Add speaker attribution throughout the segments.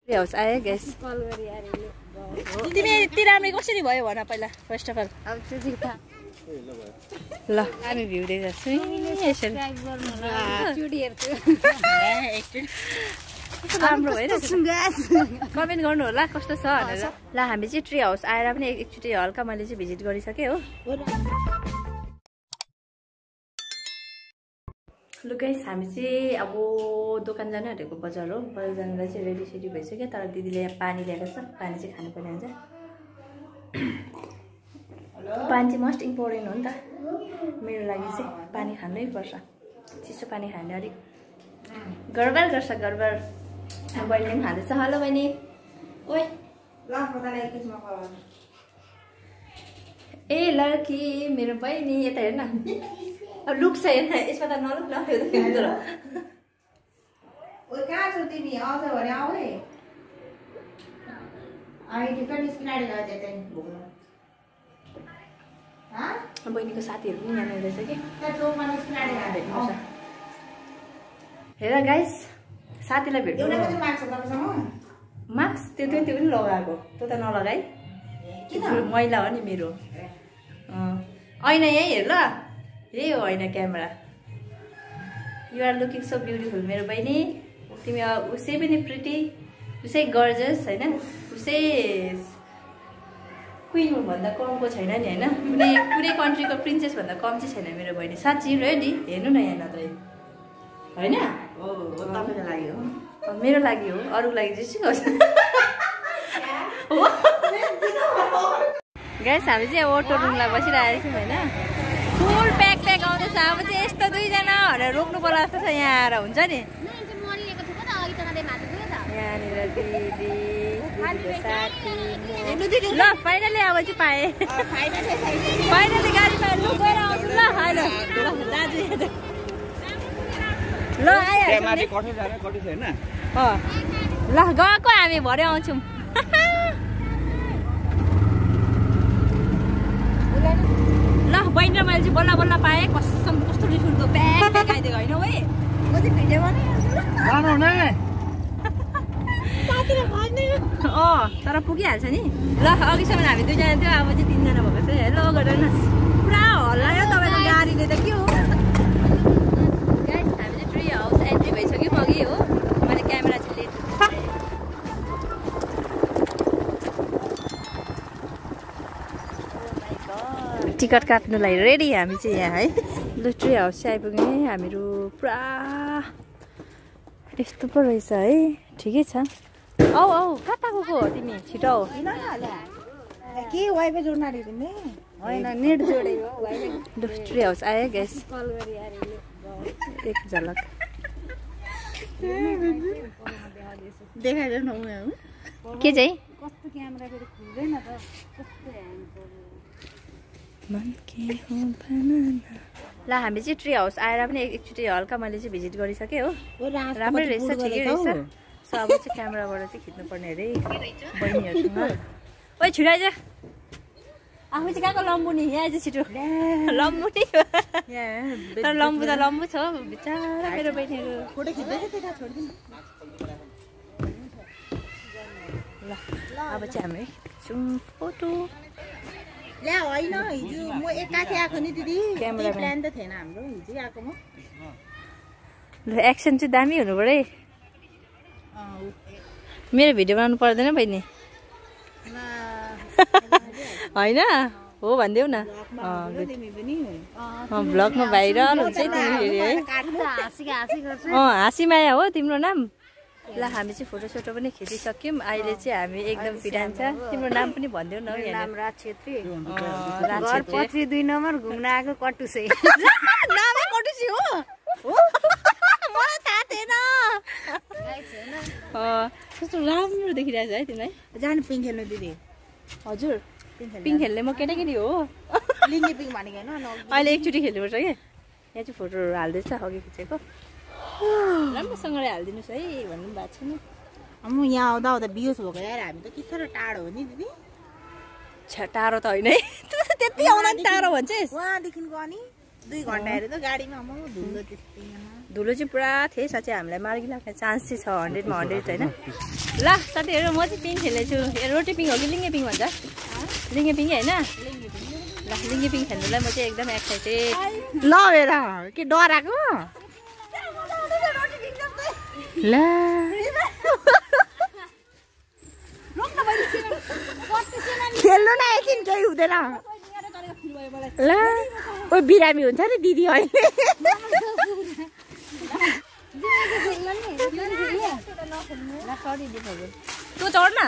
Speaker 1: House आयो guys तिमी यति राम्रो कसरी भयो भन पहिला फर्स्ट अफ अल ल हामी भ्यू देख्छौँ यसरी राम्रो भइरहेछ कमेन्ट गर्नु होला कस्तो छ भनेर ल हामी चाहिँ ट्री हाउस आएर पनि एकचोटि हल्का मैले चाहिँ भिजिट गरिसकेँ हो ल गाइस हामी चाहिँ अब दोकान जानु आँटेको बजार हो बजार जानुलाई चाहिँ रेडी सेडी भइसक्यो तर दिदीले यहाँ पानी ल्याएको छ पानी चाहिँ खानुपर्ने हुन्छ पानी चाहिँ मोस्ट इम्पोर्टेन्ट हो नि त मेरो लागि चाहिँ पानी खानै पर्छ चिसो पानी खाने अलिक गडबड गर्छ गडबड बहिनीले पनि खाँदैछ हेलो बहिनी ओइ ए लड्की मेरो बहिनी यता हेर्न अब लुक्छ हेर्न यसमा त नलुक न बहिनीको साथीहरू पनि यहाँ रहेछ कि हेर गाइस साथीलाई भेट्नु मास्क त्यो पनि लगाएको त्यो त नलगाइ मैला हो नि मेरो ऐना यही हेर ल यही हो होइन camera you're looking so beautiful मेरो बहिनी तिमी उसै पनि प्रिटी उसै गर्जस होइन उसै क्विन भन्दा कमको छैन नि होइन कुनै कन्ट्रीको प्रिन्सेस भन्दा कम चाहिँ छैन मेरो बहिनी साँच्ची रेडी हेर्नु न यहाँ नत्र होइन मेरो लागि हो अरूको लागि चाहिँ सिकाउँछ गाइस हामी चाहिँ अटो रुमलाई बसिरहेको छौँ होइन फुल प्याक आउँदैछ अब चाहिँ यस्तो दुईजना भनेर रोक्नु पर्ला जस्तो छ यहाँ आएर हुन्छ नि यहाँनिर दिदी ल फाइनली अब चाहिँ पाएँ फाइनली गाडी पाएँ लु गएर आउँछु ल होइन ल आइहाल्छ ल गएको हामी भरे आउँछौँ ल बहिनी र मैले चाहिँ बल्ल बल्ल पाएँ कसम कस्तो रिसुर्दो प्याक आइदिएको होइन है म चाहिँ भिडियो तर पुगिहाल्छ नि ल अघिसम्म हामी दुईजना थियो अब चाहिँ तिनजना भएको छ हेलो गरेर न पुरा हल्लायो तपाईँको गाडीले त के हो गाइस हामी चाहिँ ट्री हाउस एन्ट्री भइसक्यौँ अघि हो मैले क्यामेरा चाहिँ लिएको टिकट काट्नुलाई रेडी हामी चाहिँ यहाँ है ल ट्री हाउस चाहिँ आइपुग्यौँ हामीहरू पुरा यस्तो पो रहेछ है ठिकै छ औ कता गएको तिमी छिटो आऊ
Speaker 2: के वाइफाई जोड्न तिमी
Speaker 1: होइन नेट जोडेको ट्री हाउस आयो ग्यास एक झलक
Speaker 2: देखाइदिनु
Speaker 1: के चाहिँ
Speaker 2: कस्तो क्यामेरा फेरि खुल्दैन त कस्तो
Speaker 1: मन के हो बनाना ल हामी चाहिँ ट्री हाउस आएर पनि एकचोटि हल्का मैले चाहिँ भिजिट गरिसकेँ हो राम्रै रहेछ ठिकै रहेछ सो अब चाहिँ क्यामेराबाट चाहिँ खिच्नु पर्ने अरे बहिनीहरूसँग ओइ छिराइज आफू चाहिँ कहाँको लम्बु नि यहाँ चाहिँ छिटो लम्बु नि तर लम्बु त लम्बु छ बिचारा मेरो बहिनीहरू
Speaker 2: फोटो खिच्दैछ त्यता छोडिदिनु
Speaker 1: ल अब चाहिँ हामी खिच्छौँ फोटो
Speaker 2: ल्या होइन हिजो म एक्कासी आएको नि दिदी
Speaker 1: क्यामेरा
Speaker 2: प्लान त थिएन हाम्रो हिजो आएको म
Speaker 1: ल एक्सन चाहिँ दामी हुनु पर्यो है मेरो भिडियो बनाउनु पर्दैन बहिनी होइन हो भनिदेऊ न भ्लगमा भाइरल हुन्छ है तिमी फेरि है हाँसीमाया हो तिम्रो नाम ल हामी चाहिँ फोटोसोटो पनि खिचिसक्यौँ अहिले चाहिँ हामी एकदम फिडान्छ तिम्रो नाम पनि भनिदेऊ न
Speaker 2: नाम राज छेत्री 2 नम्बर घुम्न आएको कटुसे
Speaker 1: नामै कटुसी हो मलाई थाहा थिएन कस्तो राम्रो देखिरहेछ है तिमीलाई
Speaker 2: जानु पिङ खेल्नु दिदी
Speaker 1: हजुर पिङ खेल्ने म केटाकेटी हो
Speaker 2: लिङ्गे पिङ भनेको होइन
Speaker 1: अहिले एकचोटि खेल्नुपर्छ कि यहाँ चाहिँ फोटोहरू हाल्दैछ अघि खिचेको राम्रोसँगले हालिदिनुहोस् है भन्नु भएको छ नि
Speaker 2: म यहाँ आउँदा आउँदा बियोस भएको यार हामी त के साह्रो टाढो हो नि दिदी
Speaker 1: टाढो त होइन है त्यति आउँदा नि टाढो भन्छस्
Speaker 2: वहाँदेखिको अनि 2 घन्टा हेरे त गाडीमा म धुलो त्यस्तै
Speaker 1: धुलो चाहिँ पुरा थिएछ चाहिँ हामीलाई मार्गी लाग्ने चान्स चाहिँ छ 100मा 100 होइन। ल साथीहरू म चाहिँ पिङ खेल्दैछु। रोटी पिङ हो कि लिङ्गे पिङ भन्छ? लिङ्गे पिङ होइन? ल लिङ्गे पिङ खेल्नुलाई म चाहिँ एकदम एक्साइटेड।
Speaker 2: ल हेर के डराएको ल खेल्नु न एकछिन केही हुँदैन ल। ओ बिरामी हुन्छ नि दिदी अहिले।
Speaker 1: तँ चढ न।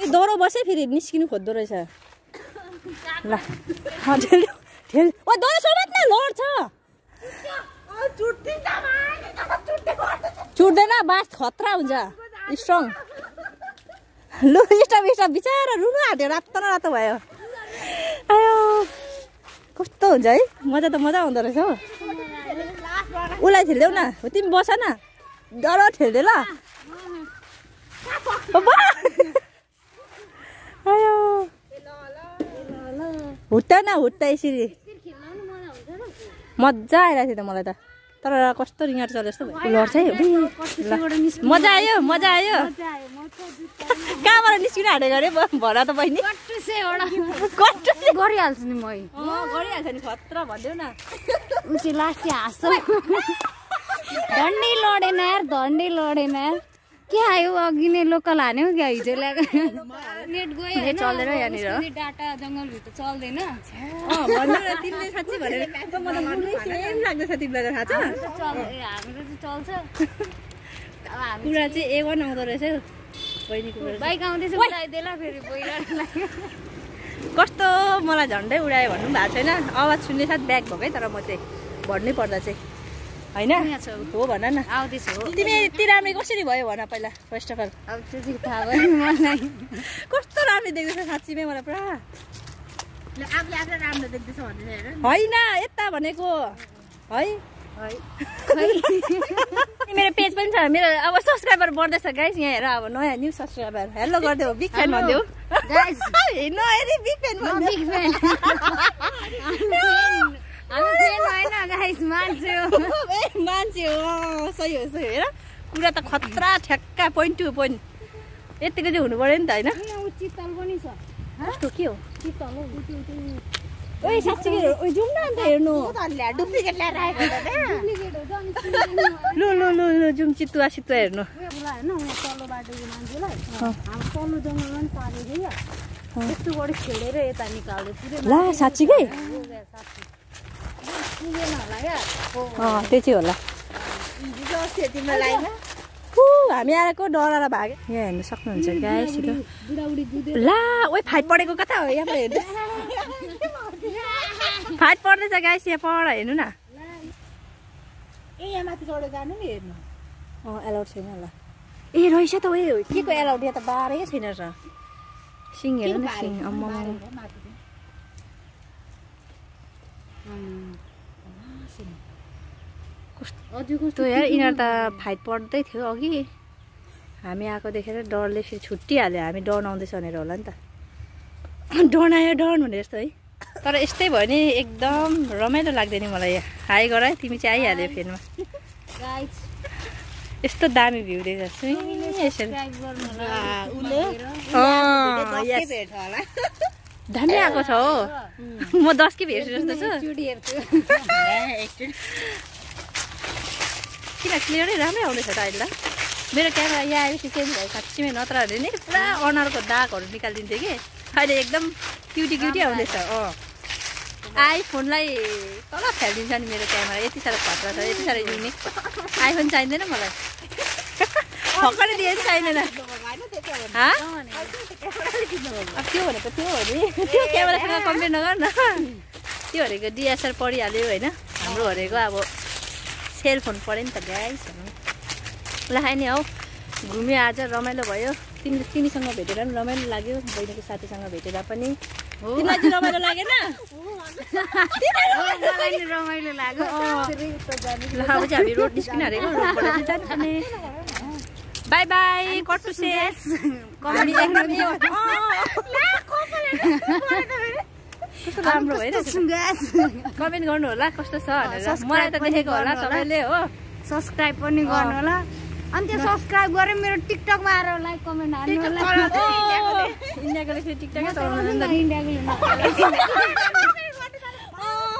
Speaker 1: ए डह्रो बस्यो फेरि निस्किनु खोज्दो रहेछ। ल ठेल ओ डह्रो सोमत न लड्छ। चुट्दैन बास खतरा हुन्छ स्ट्रङ। लु स्टप बिचारा रुनु आँट्यो रातो न रातो भयो। आयो कस्तो हुन्छ है मजा त मजा आउँदो रहेछ हौ। उसलाई ठेल्देऊ न तिमी बस न डर ठेल्दे ल। आयो हुट्टा न हुट्टा यसरी मजा आइरहेको थियो त मलाई त। तर कस्तो रिङ्गाट चले जस्तो लड्छ है। मजा आयो मजा आयो। कहाँबाट निस्किनु आँटेको अरे भन त बहिनी।
Speaker 2: गरिहाल्छु नि म
Speaker 1: गरिहाल्छ नि खतरा भनिदेऊ न।
Speaker 2: उसी लास्ट हाँस्छ धन्डी लडेन यार धन्डी लडेन यार। के आयो अघि नै लोकल हान्यो क्या हिजो ल्याएको नेट गयो
Speaker 1: नेट चल्दैन यहाँनिर
Speaker 2: डाटा जङ्गलभित्र चल्दैन
Speaker 1: भन्नु न तिमीले साँच्चै भनेर मलाई कुनै सेम लाग्दैछ तिमीलाई त थाहा छ
Speaker 2: हाम्रो चाहिँ चल्छ
Speaker 1: कुरा चाहिँ A1 आउँदो रहेछ बहिनीको
Speaker 2: बाइक आउँदैछ उडाइदिएला फेरि पहिला
Speaker 1: कस्तो मलाई झन्डै उडायो भन्नु भएको छैन आवाज सुन्ने साथ ब्याक भएको है तर म चाहिँ भन्नै पर्दा चाहिँ हैन हो भन न
Speaker 2: आउँदैछ हो
Speaker 1: तिमी यति राम्रो कसरी भयो भन पहिला फर्स्ट अफ अल
Speaker 2: अब त्यो चाहिँ थाहा भयो मलाई
Speaker 1: कस्तो राम्रो देख्दैछ साँच्चीमै मलाई पुरा
Speaker 2: आफूले आफूले राम्रो देख्दैछ भन्दै हेर
Speaker 1: हैन यता भनेको है मेरो पेज पनि छ मेरो अब सब्स्क्राइबर बढ्दैछ गाइस यहाँ हेर अब नयाँ न्यू सब्स्क्राइबर हेलो गर्देऊ बिग फ्यान भन्देऊ
Speaker 2: गाइस
Speaker 1: नहेरी बिग फ्यान भन्देऊ
Speaker 2: बिग फ्यान हामी फ्यान होइन गाइस मान्छे हो
Speaker 1: ए मान्छे हो सही हो हेर कुरा त खतरा ठ्याक्का पोइन्ट टु पोइन्ट यतिको चाहिँ हुनु पर्यो नि त हैन
Speaker 2: चित्तल पनि छ
Speaker 1: कस्तो के हो
Speaker 2: चित्तल हो
Speaker 1: ओइ साच्चै ओइ जाउँ न अन्त हेर्नु
Speaker 2: डुप्लिकेट ल्याएर आएको डुप्लिकेट हो
Speaker 1: लु लु लु लु जाउँ चितुवा सितुवा हेर्नु
Speaker 2: होइन उहाँ तल्लो बाटोको मान्छेलाई हाम्रो तल्लो जङ्गलमा पनि पारेको क्या यस्तो बढी खेलेर यता निकाल्दै पुरै
Speaker 1: ला साच्चीकै
Speaker 2: पुगेन होला क्या
Speaker 1: त्यो चाहिँ होला
Speaker 2: तिमीलाई
Speaker 1: हामी आएको डराएर भाग्यो यहाँ हेर्नु सक्नुहुन्छ गाइस ला ओइ फाइट परेको कता हो यहाँ हेर्नु फाइट पर्दैछ गाइस यहाँ पर हेर्नु न
Speaker 2: ए यहाँ माथि चढेर जानु नि हेर्नु
Speaker 1: एलाउड छैन होला ए रहेछ त उयो के को एलाउड यहाँ त बारेकै छैन र सिङ हेर्नु न सिङ अम्मा कस्तो यार यिनीहरू त फाइट पर्दै थियो अघि हामी आएको देखेर डरले फेरि छुट्टिहाल्यो हामी डर आउँदैछ भनेर होला नि त डनायो डर भने जस्तो है तर यस्तै भयो नि एकदम रमाइलो लाग्दैन मलाई हाई गराए तिमी चाहिँ आइहाल्यो फेरिमा यस्तो दामी भ्यू देख्छ दामी आएको छ हो म 10 के भेट्छु जस्तो छु किन क्लियरै राम्रै आउँदैछ त अहिले मेरो क्यामेरा यहाँ आएपछि चेन्ज भयो साँच्चीमै नत्र भने नि पुरा अनुहारको दागहरू निकालिदिन्थ्यो कि अहिले एकदम क्युटी क्युटी आउँदैछ आइफोनलाई तल फ्यालिदिन्छ नि मेरो क्यामेरा यति साह्रो खतरा छ यति साह्रो युनिक आइफोन चाहिँदैन मलाई भर्खरै दिए पनि चाहिँदैन त्यो भनेको त्यो हो नि त्यो क्यामेरासँग कम्पेयर नगर न त्यो भनेको डिएसएलआर पढिहाल्यो होइन हाम्रो भनेको अब सेलफोन पऱ्यो नि त गाइस ल नि हौ घुम्यो आज रमाइलो भयो तिमीसँग भेटेर पनि रमाइलो लाग्यो बहिनीको साथीसँग भेटेर पनि तिमीलाई चाहिँ रमाइलो लागेन
Speaker 2: रमाइलो लाग्यो
Speaker 1: ल अब चाहिँ हामी रोड निस्किन हालेको रोडबाट चाहिँ जानुपर्ने बाई बाई कट्टु सेस कमेडी कस्तो राम्रो भइरहेछ कमेन्ट गर्नु होला कस्तो छ भनेर मलाई त देखेको होला सबैले हो
Speaker 2: सब्स्क्राइब पनि गर्नु होला अनि त्यो सब्स्क्राइब गरेर मेरो टिकटकमा आएर लाइक कमेन्ट हाल्नु होला
Speaker 1: इन्डियाकोले फेरि टिकटकै चलाउनु नि त
Speaker 2: इन्डियाकोले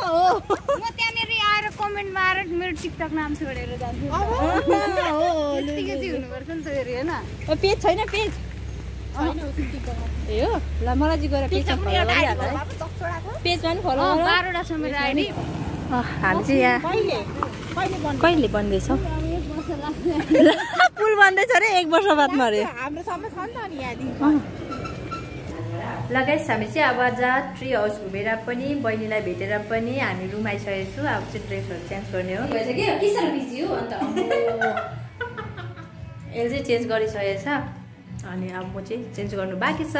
Speaker 2: हो म त्यहाँनेरि आएर कमेन्टमा आएर मेरो टिकटक नाम छोडेर जान्छु यतिकै चाहिँ हुनुपर्छ नि त फेरि होइन
Speaker 1: पेज छैन पेज ए हो ल मलाई चाहिँ गएर पेजमा फलो गरिहाल्नु है पेजमा पनि फलो गर
Speaker 2: 12 वटा छ मेरो आइडी
Speaker 1: हामी चाहिँ यहाँ कहिले बन्दैछ पुल बन्दैछ अरे 1 वर्ष बादमा अरे
Speaker 2: हाम्रो समय छ नि त अनि यहाँदेखि
Speaker 1: ल गाइस हामी चाहिँ अब जहाँ ट्री हाउस घुमेर पनि बहिनीलाई भेटेर पनि हामी रुम आइसकेको छु अब चाहिँ ड्रेसहरू चेन्ज गर्ने हो के साह्रो बिजी हो अन्त यसले चाहिँ चेन्ज गरिसकेको छ अनि अब म चाहिँ चेन्ज गर्नु बाँकी छ